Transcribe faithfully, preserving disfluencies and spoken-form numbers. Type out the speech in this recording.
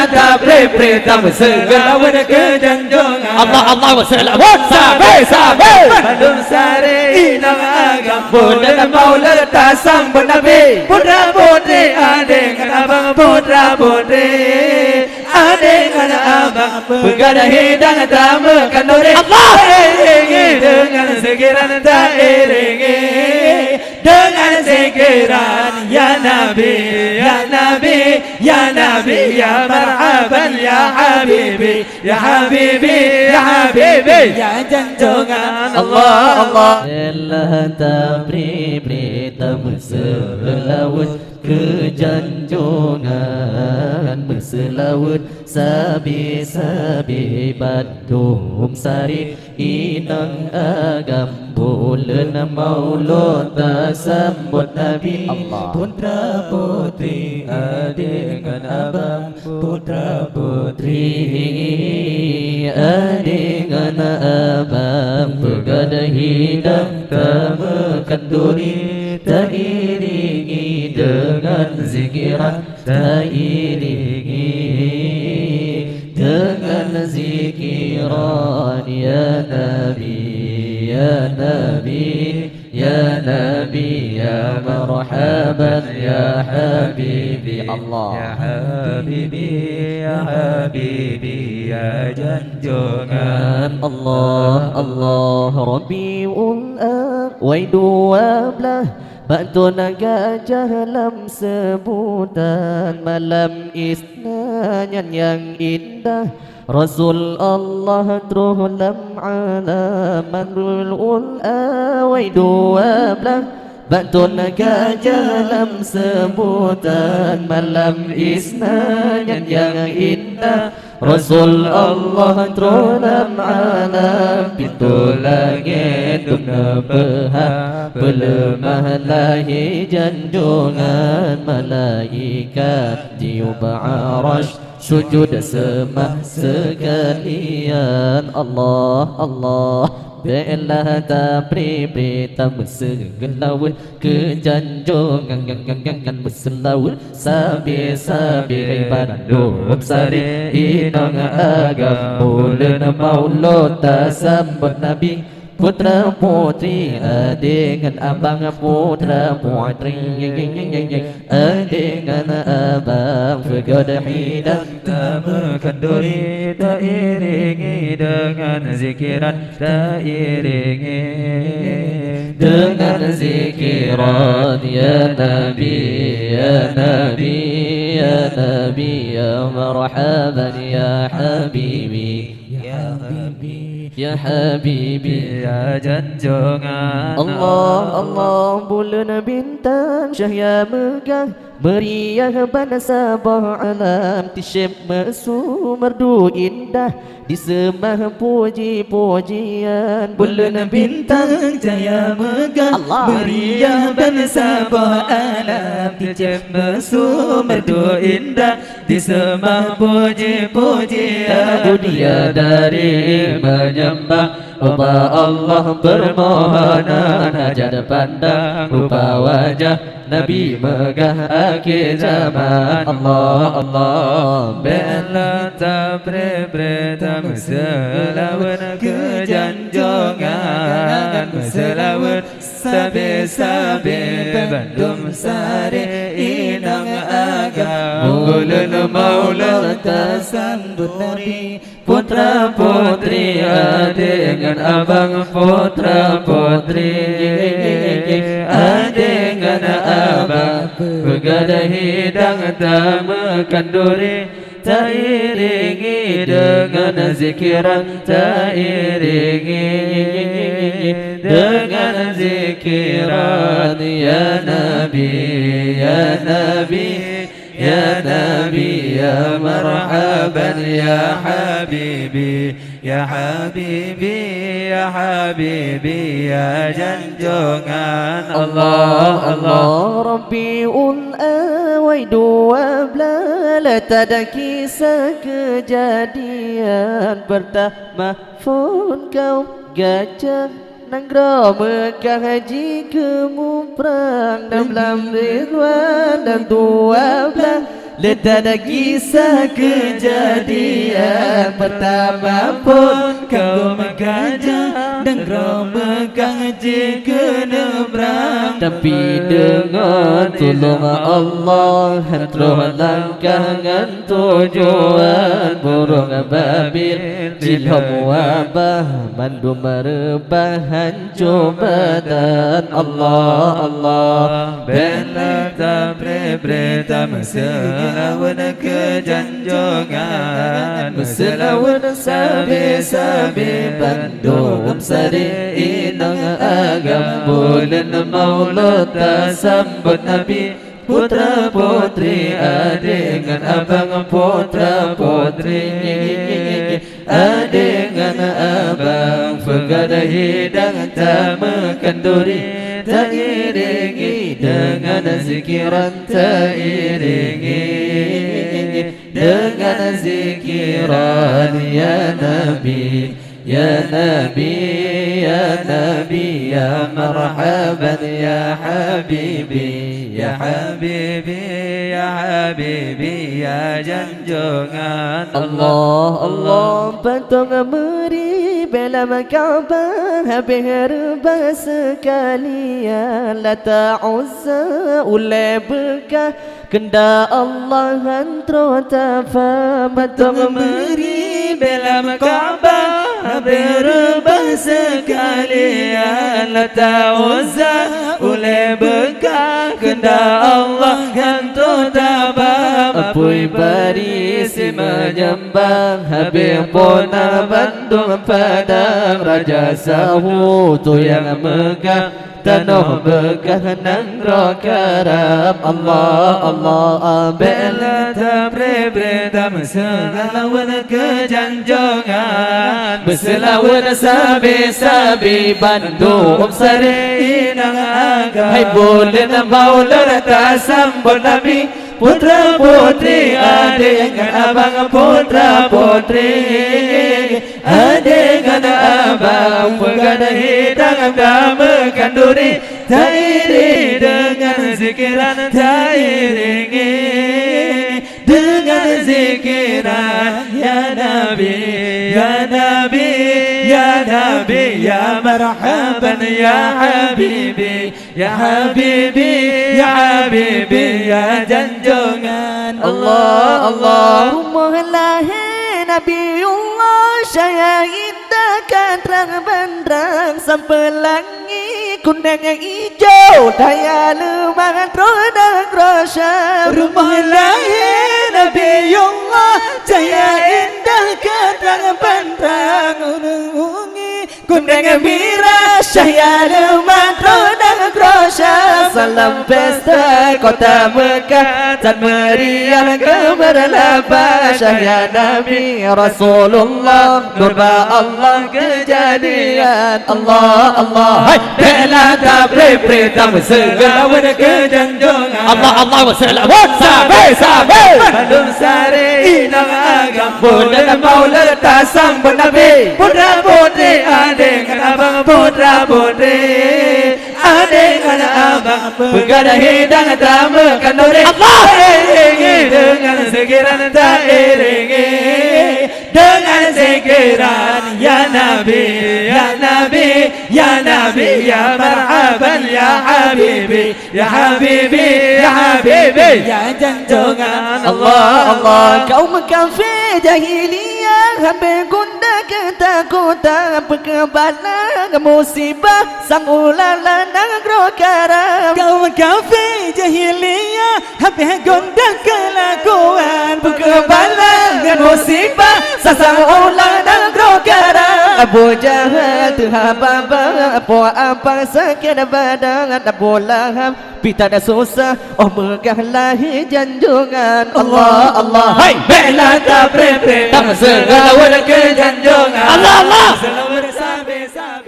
Tapreh-preh tameuseulaweuet keu janjongan. Allah, Allah, wassalawat. Sabe-sabe. Bandum sare inong agam. Buleuen Maulud tasambot Nabi. Putra putri, ade ngon abang, putra putri, ade ngon abang. Peugah hidang tameukan duri. Allah. Iringi deungon zikiran tairingi. Deungon zikiran, ya Nabi, ya Nabi, ya Nabi, ya marhaban, ya habibi, ya habibi, ya habibi, ya janjongan Allah, Allah. Ella tabri-bri tameuseulaweuet keu janjongan, meuseulaweuet sabe-sabe bandum sare. Inong agam buleuen Maulud tasambot Nabi. Allah. Putra putri, ade ngon abang, putra putri, ade ngon abang. Peugah hidang tameukan duri, tairingi deungon zikiran. Tairingi deungon zikiran, ya Nabi, ya Nabi, ya Nabi, ya marhaban, ya habibi, Allah. Ya habibi, ya habibi, ya janjongan Allah, Allah. Rabiul Awwal dua belas, bak thon gajah lam seubutan, malam Isnin nyan nyang indah, Rasul Allah troh lam alam. Rabiul Awwal dua belas, bak thon gajah lam seubutan, malam Isnin nyan nyang indah, Rasul Allah troh lam alam. Pintoe langét dum neupeuhah, peuleumah lahé janjongan, malaikat jiyue bak Arasy, sujud seumah seukalian. Allah, Allah. Bela tapreh-preh tameuseulaweuet keu janjongan, meuseulaweuet sabe-sabe bandum sare. Inong agam buleuen Maulud tasambot Nabi. Putra putri, ade ngon abang, putra putri, ade ngon abang. Peugah hidang tameukan duri, tairingi deungon zikiran, tairingi deungon zikiran. Ya Nabi, ya Nabi, ya Nabi, ya marhaban, ya habibi. Ya Nabi, ya habibi, ya janjongan Allah, Allah. Buleuen bintang cahya meugah, meuriah bansaboh alam. Teuceb meusu merdu indah, diseumah puji-pujian. Buleuen bintang cahya meugah, Allah, meuriah bansaboh alam. Teuceb meusu merdu indah, diseumah puji-pujian. Budiya dari meunyembah ubak Allah, peumohonan hajat pandang rupa wajah Nabi meugah akhé zaman. Allah, Allah. Bela tapreh-preh tameuseulaweuet keu janjongan, meuseulaweuet sabe-sabe bandum sare. Inong agam buleuen Maulud tasambot Nabi. Putra putri, ade ngon abang, putra putri, ade ngon abang. Peugah hidang tameukan duri, tairingi deungon zikiran, tairingi deungon zikiran. Ya Nabi, ya Nabi, ya Nabi, ya marhaban, ya habibi, ya habibi, ya habibi, ya janjongan Allah, Allah. Rabiul Awwal dua belas, letak kisah kejadian pertama phon kaum gajah. Nanggroe Meukah jikeu muprang, dan lam Ridwan dan dua blaih Leuta kisah keujadian, peurtama phon kaum gajah, nanggroe Meukah jikeuneuk brang. Tapi deungon tulông Allah, han troh langkah ngon tujuan, burông Ababil jilhom wabah, mandum reubah han cuba dan Allah, Allah. Bèk lé tapreh-preh tameuseulaweuet keu janjongan, meuseulaweuet sabe-sabe bandum sari inong agam. Buleuen Maulud tasambot Nabi, putra-putri, adék ngon abang, putra-putri, adék ngon abang, peugah hidang tameukanduri, tairingi deungon zikran, tairingi deungon zikran, ya Nabi, ya Nabi, ya Nabi, ya marhaban, ya habibi, ya habibi, ya habibi, ya jan- jongan. Allah, Allah, patong meuri bela Ka'bah, habéh reubah seukalian. Lata Uzza ulèe beukah, keundak Allah han troh tapham. Patong meuri bela Ka'bah, habéh reubah seukalian. Lata Uzza ulèe beukah, keundak Allah han troh tapham. Apui bari si meunyeumbang, habéh puna bandum padang. Raja sahu tu nyang meugah, tanoh beukah nanggroe karam. Allah, Allah, bèk lé tapreh-preh tameuseulaweuet keu janjongan, meuseulaweuet sabe-sabe bandum sari inong agam. Hai buleuen Maulud tasambot Nabi, putra-putri, adék ngon abang, putra-putri, adék ngon abang, peugah hidang tameukanduri, tairingi deungon zikran, tairingi deungon zikran, ya Nabi, ya Nabi, ya Nabi, ya marhaban, ya habibi. Ya habibi, ya habibi, ya janjongan Allah, Allah. Rumoh lahé Nabiullah, cahya indah ka trang bandrang, sampoe langét kuneng ijo, cahya leumah droe nanggroe Syam. Rumoh lahé Nabiullah, cahya indah ka trang bandrang, ureueng ungi kuneng mirah, cahya leumah droe nanggroe Syam. Salam pesta kota Mekah, tan meriah keumeurlaba, cahya Nabi Rasulullah, nur bak Allah keujadian. Allah, Allah, hai, bèk lé tapreh-preh tameuseulaweuet keu janjongan. Allah, Allah, wassalawat, sabe, sabe. Bandum sari inong agam, buleuen Maulud tasambot Nabi. Putra-putri, adék ngon abang, putra-putri, adék ngon abang, peugah hidang tameukanduri. Allah. Tairingi deungon zikran, tairingi deungon zikran, ya Nabi, ya Nabi, ya Nabi, ya marhaban, ya habibi. Ya habibi, ya habibi, ya janjongan Allah, Allah. Kaum kafé jahiliyah habéh gundah keutakutan, peukeubala musibah sang ulala nanggroe karam. Kaum kafé jahiliyah habéh gundah keulakuan, peukeubala musibah sang ulala nanggroe karam. Abu Jahal teuhaba-ba, po apa sakét badan Abu Lahab. Pih tan susah, oh meugah lahé janjongan. Allah, Allah, hai, bèk lé tapreh-preh tameuseulaweuet keu janjongan. Allah, Allah. Seulaweuet sabe-sabe.